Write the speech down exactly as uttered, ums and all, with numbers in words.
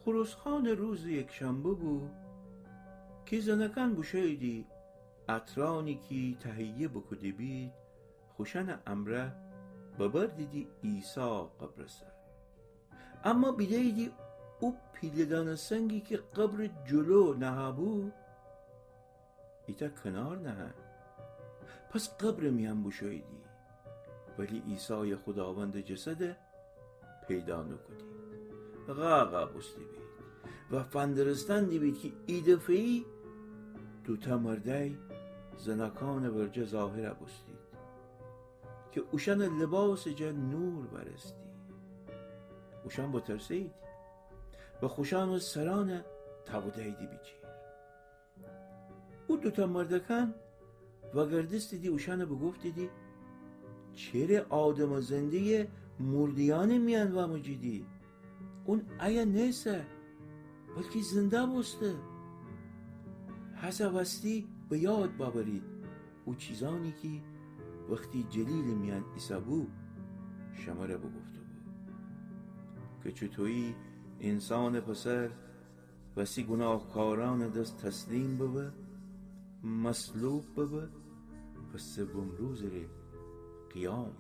اروزخوأنٚ روزٚ یکشنبه بو کی زنأکأن بوشوییدی عطرأنی کی تهیه بوکوده بید خوشأنٚ امرأ ببردیدی عیسی قبرٚ سر. اما بیدهییدی او پیله‌دأنه سنگی کی قبرٚ جلو نهه‌بو، ایتأ کنار نهه. پس قبرٚ میأن بوشوییدی، ولی عیسایٚ خوداوندٚ جسد پیدا نوکودید. غاغا بوسته بید و فندرستن دیبید کی ایدفعه‌یی دوتأ مردأی زنأکأنٚ ورجه ظاهر بوستید کی اوشأنٚ لباسٚ جا نور وأرستی. اوشأن بترسه‌ییدی و خوشأنٚ سرأن تأوده‌ییدی بیجیر. او دوتأ مردأکأن وأگردستیدی اوشأن بوگفتیدی: چره آدمٚ زنده‌یٚ مورده‌یأنٚ میأن واموجیدی؟ اون ایه نیسه، بلکی زنده بوسته. هسه وستی به یاد بأورید او چیزأنی کی وختی جلیلٚ میأن ایسه‌بو شمره بوگفته‌بو کی چوطویی اینسانٚ پسر وستی گوناهکارأنٚ دس تسلیم ببه، مصلوب ببه و سوم روزٚ ره قیام